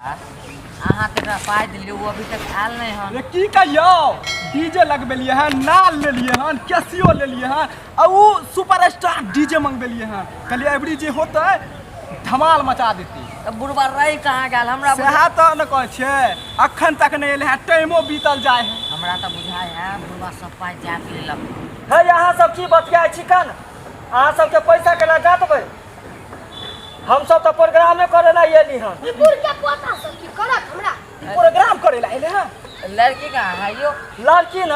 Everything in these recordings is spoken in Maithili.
अहाँ केकरा पाइ देलियै, ओ अभी तक आयल नहि हन। रे की कहियौ, डीजे लगबेलियै हन, नाल लेलियै हन, कैसियो लेलियै हन, आ उ सुपरस्टार डीजे मंगबेलियै हन। कहलियै अबरी जे होतै धमाल मचा देतै। तऽ बुढ़बा रहि कहाँ गेल हमरा? सएह तऽ ने कहै छियै, अखन तक नहि एलै हँ, टाइमो बीतल जाइ है। हमरा तऽ बुझाइ है बुढ़बा सब पाइ जाप लेलक। हे, अहाँ सब की बतियाइ छी कन? अहाँ सबके पैसा केना जातबै? हम सब तऽ प्रोग्रामे करे ला एली हन। ई बुढ़ के पोता सब की करत हमरा? प्रोग्राम करे ला एलै हँ। लड़की कहाँ है यो? लड़की न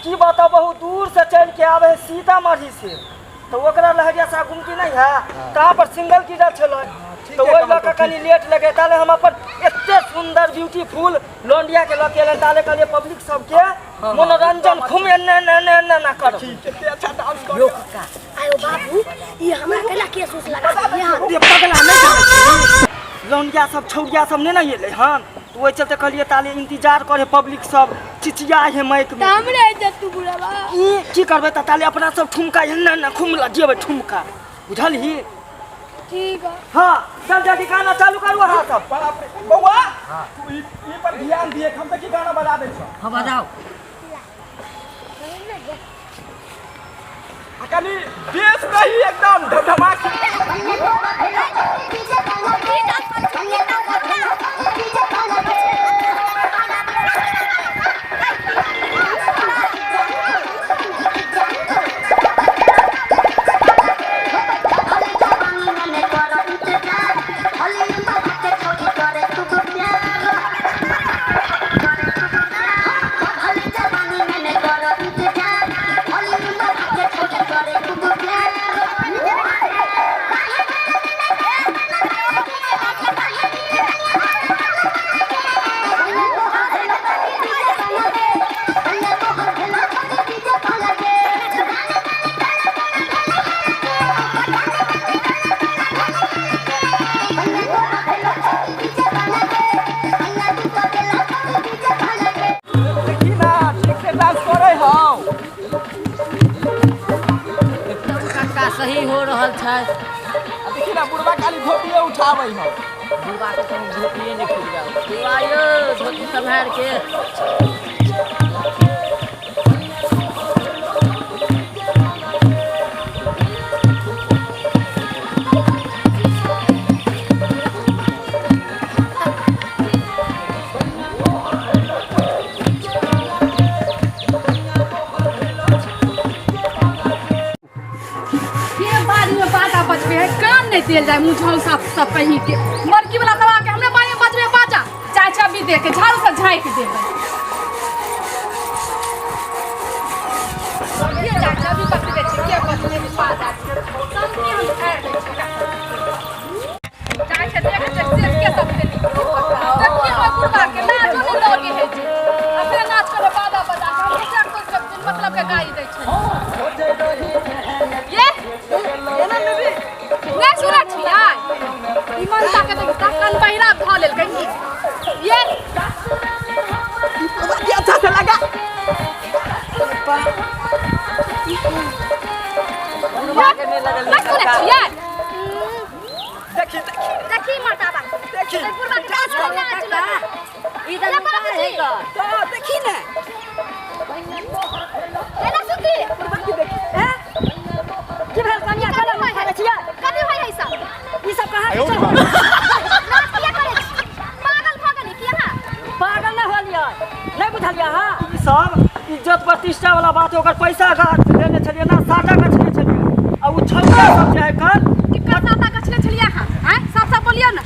की बताउ, बहुत दूर से चल के आवे है सीतामढ़ी से, तऽ ओकरा लहरिया सा गुमती नहीं है, तहाँ पर सिंगल गिरल छलै, ठीके तऽ ओहि लऽ कहलकौ, कऽ कनि लेट लगे। ताले हम अपन एते सुंदर ब्यूटीफुल लौंडिया के लऽ के एलन, ताले कहलियै पब्लिक सबके मनोरंजन खूब एने एने एने एने एना करब। ठीक, कते अच्छा डांस कर। यो कक्का। आयो बाबू, ई हमरा केला केस उस लगा दिया? रे पगला, नहि जानै छी, लौंडिया सब छौड़िया सब नहि ने एलै हन, तऽ ओहि चलते कहलियै ताले इंतजार करे, पब्लिक सब चिचिया है माइक में। तऽ हमरे इज्जत तू बुढ़ाबा। ई की करबै तऽ ताले अपना सब ठुमका एन्ने एन्ने खूब लगेबै ठुमका, बुझलही? ठीक है। हाँ, चल जल्दी गाना चालू करू अहाँ सब। बाप रे, बौआ तू ई पर ध्यान दिए, हम तऽ की गाना बजा दै छौ। हाँ, बजाउ। आ कनि बेस दही एकदम ढमढमा के। देखी ना, ठीक से डांस करे हौ। एकदम कक्का, सही हो रहल छै। आ देखी ना, बुढ़वा खाली धोतिए उठाबै हौ। बुढ़बा के कोनो धोतिए नहि खुलि जाओ। बुढ़बा यौ, धोती सम्हारि के। के बाड़ी में बाजा बजबे है, कान नहीं देल जाए मुँह साफ सब कहीं के। मरकी वाला दबा के हमरे बाड़ी में बजबे बाजा, चाय छब्बी दे के झाड़ू से झाँक देबै। के चाय छब्बी बजबे छै, के बजबे छै बाजा, सबके हम झाड़ि दै छियै। चाय छै देख छै से के सब देली देखिए हमर बुढ़बा के नाचो नहि लगे है छै, अपने नाच करे बाजा बजा के। हम केकरा कोइ सब मतलब के गाली दै छै। ये नहि सुनै छियै? ई मनता के देखी तखन बहिरा धऽ लेलकै ये। की अच्छा से लगा। बुढ़बा के नहि लगल। नहि सुनै छियै? देखी देखी। देखी मर्दाबा। देखी। बुढ़बा के नाच नाच लगे। ई तऽ नुका है कऽ। तऽ देखी ने। एना सुती। की भेल कनिया? कथी कथी होइ है? छियै? कथी होइ है ई सब? ई सब कहाँ से चल? नाच किया करै छी? पागल भऽ गेली की अहाँ? पागल नहि होलियै, नहि बुझलियै अहाँ? ई सब इज्जत प्रतिष्ठा वाला बात है, ओकर पैसा गाछ लेने छलियै ना, साटा गछने छलियै, आ उ छौड़ा सब जे है कल। केकर साता गछने छलियै अहाँ? आँय, साफ साफ बोलियौ ने।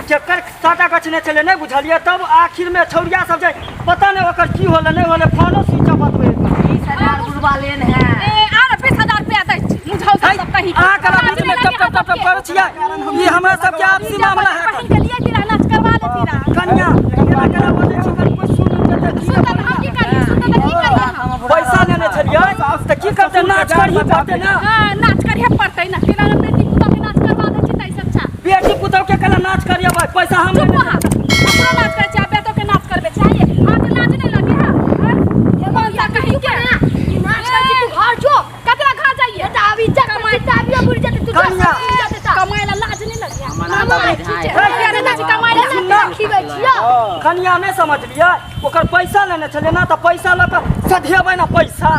केकर साटा गछने छलियै नहि बुझलियै? तब आखिर में छौड़िया सब जे पता नहि ओकर की होलै नहि होलै, फोनो स्विच ऑफ बतबै। 20,000 बुढ़बा लेन है। ए आर 20,000 रुपया दै छी मुझौ सब कहीं। अहाँ कला बीच में टप टप टप टप करै छियै, ई हमरा सबके आपसी मामला है। बहिन के लिए तीरा नाच करवा लेती रहा। कनिया, एना केना बजै छी? कनि कोइ सुन जेतै की? सुनतै तऽ हम की करियै? सुनतै तऽ की करियै हम? पैसा लेने छलियै तऽ की करतै? नाच करही पड़तै ना। हाँ, नाच करिहे पड़तै ना। केना बेटी पुतौह के नाच करवा दै छी ताहि से अच्छा। बेटी पुतौह के केना नाच करियेबै? पैसा हम चुप लेने। अहाँ अपनो नाच करै छी आ बेटो के नाच करबै चाहिए। अहाँके नाच नहि लगे है? मनसा कहीं के। ई नाच करै छी, तू घर जो। ककरा घर जाइए? तऽ आब इज्जत प्रतिष्ठा अभियो बुड़ि जेतै, तू जा। कनिया। बुड़ि जेतै तऽ। कमाइ ला लाज नहि लगे? हमरा तऽ बुझाइ कमाइ ला। सुन ना। पीबै छियै कनिया नहि समझलियै ओकर पैसा लेने छलियै ना तऽ पैसा लऽ कऽ सधेबै ना पैसा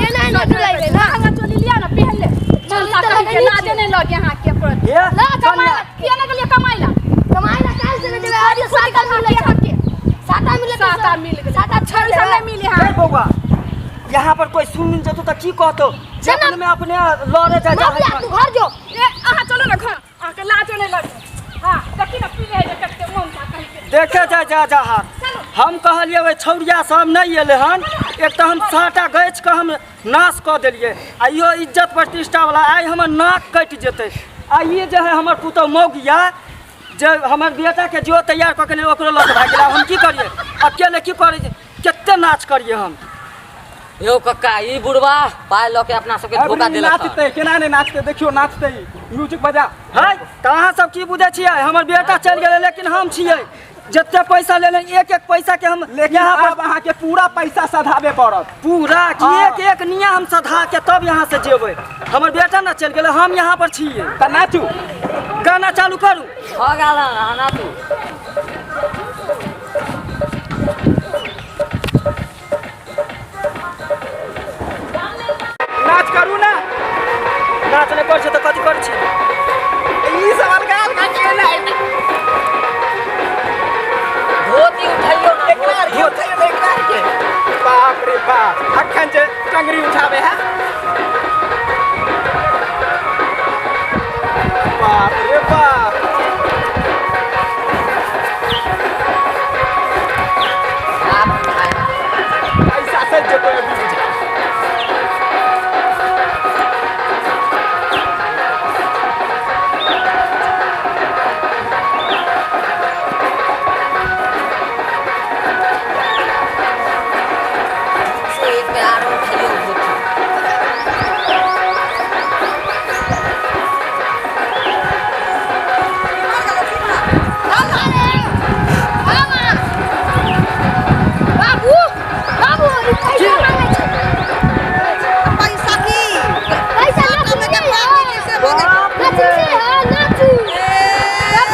एना एना डुलाइबै ना लहंगा चोली लिया ना पहन ले चोली मनसा तऽ कहीं के लगेने लाजे नहीं लगे अहाँ के पर हे, ला कमाई कनिया। ला किया ना गेलिए कमाई ला कमाई ला काल से जेबै आज साटा मिलै अहाँ के साटा मिलै साटा मिल गेलै। साटा छड़ी सब नहीं मिले हे हाँ बौआ यहाँ पर कोई सुन जेतौ तऽ की कहतौ जे चल ना। अपने में अपने लड़े जाय मबिया जा तू घर जो ए अहाँ चलो ना घर अहाँ के लाजो नहीं लगे हाँ देखी ना पी रहे जे कते मनसा कहीं के देखे जाय जा जा हाथ हम कहलियै ओहि छौड़िया सब नहि एलै हन एक तऽ हम साटा गछि कऽ हम नाश कऽ देलियै आ इहो इज्जत प्रतिष्ठा वाला आइ हमर नाक कटि जेतै आ ई जे है हमर पुतहु मौगिया जे हमर बेटाके जो तैयार कऽ के लेलियै ओकरो लऽ कऽ भागि गेलै आब हम की करियै अकेले की करै कते नाच करियै हम यौ कक्का ई बुढ़वा पाइ लऽ के अपना सबके धोखा अबरी देलक हन। नाचतै केना नहि नाचतै देखियौ नाचतै म्यूजिक बजा है तऽ अहाँ सब की बुझै छियै हमर बेटा चलि गेलै लेकिन हम छियै जते पैसा लेले एक एक पैसा के हम लेकिन यहाँ पर आब अहाँके पूरा पैसा सधाबे पड़त पूरा कि हाँ। एक एक निया हम सधा के तब यहाँ से जेबै हमर बेटा ने चलि गेलै हम यहाँ पर छियै तऽ नाचू गाना चालू करू भऽ गेल हन अहाँ नाचू नाच करू ना नाच नहि करै छै तऽ कथी करै छी ई सब अलगा अलगा केना धोती उठैयौ ना एकरा आर के उठैयौ एकरा आर के बाप रे बाप अखन जे टंगरी उठाबे है बाप रे बाप आप उठाए। पैसा से जेतो अभी बुझा से एक बेर आरो उठैयौ धोती बाबू बाबू ई पैसा मांगे छै पैसा की पैसा साटा में के पार्टी कैसे भऽ गेल? नाचू छै हां नाचू ए,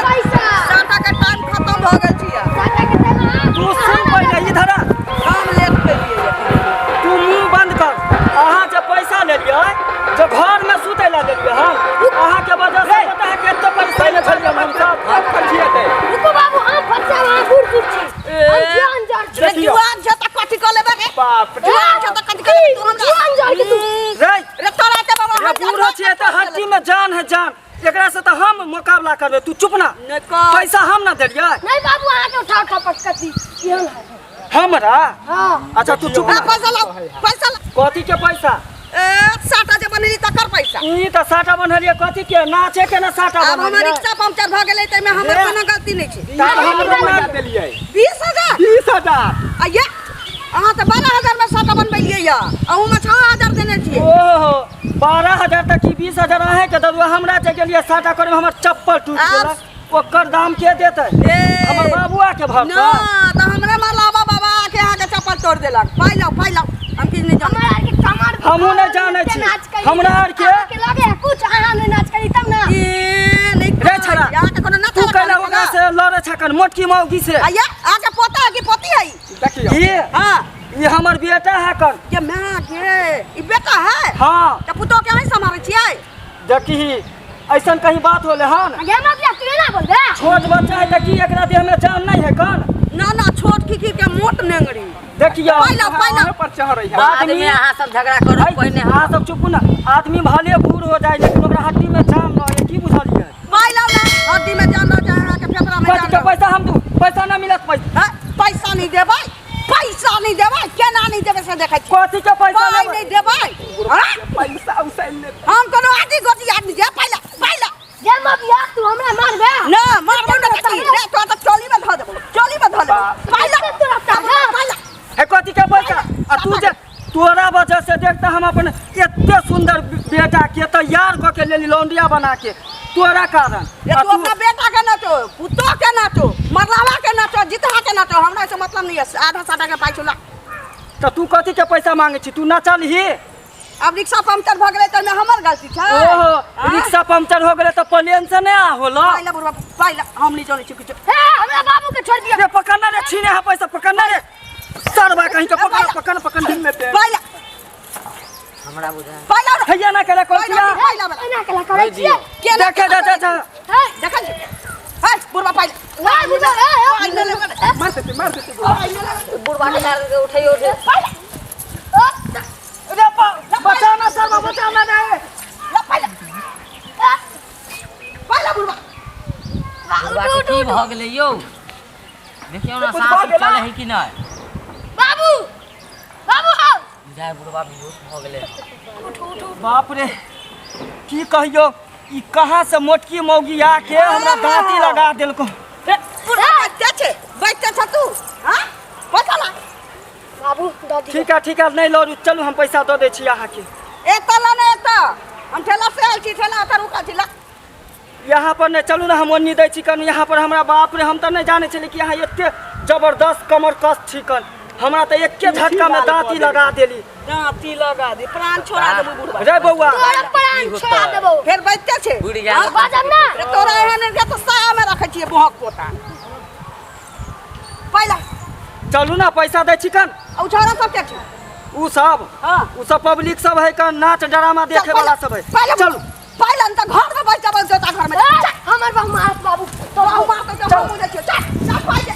पैसा साटा के टाइम खत्म भऽ गेल छियै साटा के टाइम तू सुन पहिले इधर आ। हम लेट केलियै तू मुंह बंद कर अहाँ जे पैसा लेलियै जे घर में सुतै लए देलियै हम अहाँ के वजह से पता है कते पैसा ले छलियै हम सब हम फरिएतै रुको बाबू हम फंसा वहां बूढ़ सूढ़ छी हम जान जान छी रे जुआन छै तऽ कथी कऽ लेबै रे बाप रे जुआन छै तऽ कथी कऽ लेबै तू हमरा जान जान के तू रे रे तोरा के बाबा रे हम बूढ़ो छियै तऽ हड्डी में जान है जान एकरा से तऽ हम मुकाबला करबै तू चुप ना नहि कर पैसा हम ना देलियै नहीं बाबू अहाँ के उठा उठा पटकती एहन है हमरा हां अच्छा तू चुप ए, ना पैसा लाउ पैसा लाउ कथी के पैसा ए साटा जे बनेली तकर पैसा ई तऽ साटा बन्हलियै कथी के नाचे के ना साटा आब हमर बन्हलियै रिक्शा पंक्चर भऽ गेलै ताहिमे हमर रे। कोनो गलती नहि छै तब हमरो पैसा ना देलियै 20000 20000 आ ये अहाँ तऽ 12000 मे साटा बनबेलियै यऽ अहूँमे 6000 देने छियै ओहो 12000 तक की 20000 अहें के दू हमरा जे गेलियै साटा करे में हमर चप्पल टूट आब- गेलै ओकर दाम के देतै ए हमर बाबुआ के भरतै ना तऽ हमरा मरलाबा बाबा आके अहाँके चप्पल तोड़ देलक पाइ लाउ पाइ लाउ हम किछु नहि जानै हमरा आर के कमर हमहूँ नहि जानै छी। नाच करी। हमरा आर के- अहाँ के लगे है कुछ अहाँ नहि नाच करी तब ना ए नहि रे छड़ा अहाँके कोनो नाचा तू लगा कैला ओकरा से लड़े छकन मोटकी मौगी से आइया अहाँके पोता है कि पोती है देखियौ ये हाँ ये हमर बेटा है कन ये माँ के ई बेटा है हाँ तऽ पुतोह के अहीं सम्हारै छियै देखी ऐसन कहीं बात होले हन ये मबिया तू ना बोलबे छोट बच्चा है तऽ की एकरा देह में जान नहीं है कन ना ना छोट खिखी के मोट नेंगरी देखियौ पाइ लाउ पाइ लाउ अहाँ पर चढ़ै है बाद में अहाँ सब झगड़ा करू पहिने हम अहाँ सब चुप ना आदमी भले बूढ़ हो जाए लेकिन ओकरा हड्डी में जान न है की बुझलियै पाइ लाउ ना हड्डी में जान रह जाए अहाँके फेफड़ा में कथी जान के रह पैसा हम दू पैसा ना मिलत पैसा हैं? पैसा नहीं देबै पैसा नहीं देबै केना नहीं देबै से देखै छी कथी के पैसा पाइ लेबै नहीं देबै हैं? पैसा उसा ले हम कोनो आदि गोटी आदमी जे पाइ ला पाइ ला ये मबिया तू हमरा मारबे ना मारबो ना कथी रे तोरा तऽ चोली में धऽ देबो चोली में धऽ देबो पाइ ला तोरा पाइ ला हे कथी के पैसा आ तू जे तोरा वजह से देखता हम अपन एते सुंदर बेटा के तैयार कऽ के लेली लौंडिया बना के तोरा कारण ये आ तू अपना बेटा के नाचो पुतोह के नाचो मरलावा के नाचो जितहा के नाचो हमरा से मतलब नहीं है आधा साटा के पाइ छौ ला तऽ तू कथी के पैसा मांगे छी तू नचलही अब रिक्शा पंक्चर भऽ गेलै तऽ हमर गलती छै ओहो रिक्शा पंक्चर हो गेलै तऽ प्लेन से नहि आ होलो पाइ ला बुढ़वा पाइ ला हम नहीं जानै छी किछु हे हमरा बाबू के छोड़ दियो रे पकड़ना रे छीने है पैसा पकड़ना रे सरवा कहीं के पकड़ पकड़ पकड़ लेते पाइला हमरा बुझा पाइला हैया ना करे कोई पाइला पाइला एना केला करै छियै केना देखे जा जा जा हे देखै छी हे बुढ़वा पाइला ए बुढ़वा ए ए मार देते मार देते बुढ़वा के मार के उठैयो रे रे बचाना सरवा बचाना रे ला पाइला पाइला बुढ़वा बुढ़वा के की भऽ गेलै यौ देखियौ ना कुछ भऽ साँस गेला? चलै है कि नहि बाबू बाबू आओ बुझाय बुढ़वा बेहोश भऽ गेलै बाप रे की कहियो ई कहाँ से मोटकी मौगी आके हमरा दाँती लगा देलको बुढ़वा बैठते छे बैठते छ तू हां पैसा ला बाबू दऽ दियौ ठीक है ठीक है नहीं लड़ू चलू हम पैसा दऽ दै छी अहाँके एतऽ ला ने एतऽ हम ठेला से आयल छी ठेला ओतऽ रुकल छी ला यहाँ पर नहीं चलू ना हम ओन्नी दै छी कन यहाँ पर हमरा बाप रे हम तऽ नहीं जानै छलियै कि यहाँ एते जबरदस्त कमर कस छी कन हमरा तऽ एके झटका में दाँती लगा देली दाँती लगा दे प्राण छोड़ा देबू बुढ़वा रे बौआ तोरा प्राण की छोड़ा होतै? देबौ फेर बैठते छे बुढ़ गेल बाजब ना रे तोरा एहन के तो साया में रखै छियै बोहक पोता पाइला चलू ना पैसा दै छी कन आ उ छोरा सब के छै उ सब हाँ। उ सब पब्लिक सब है कन नाच ड्रामा देखे वाला सब है पहिले चलू पहिले त घर में बैठ जाबो जोता घर में ए, हमर बाबू मारत बाबू तोरा मार तो हम देखियो चल चल पाइला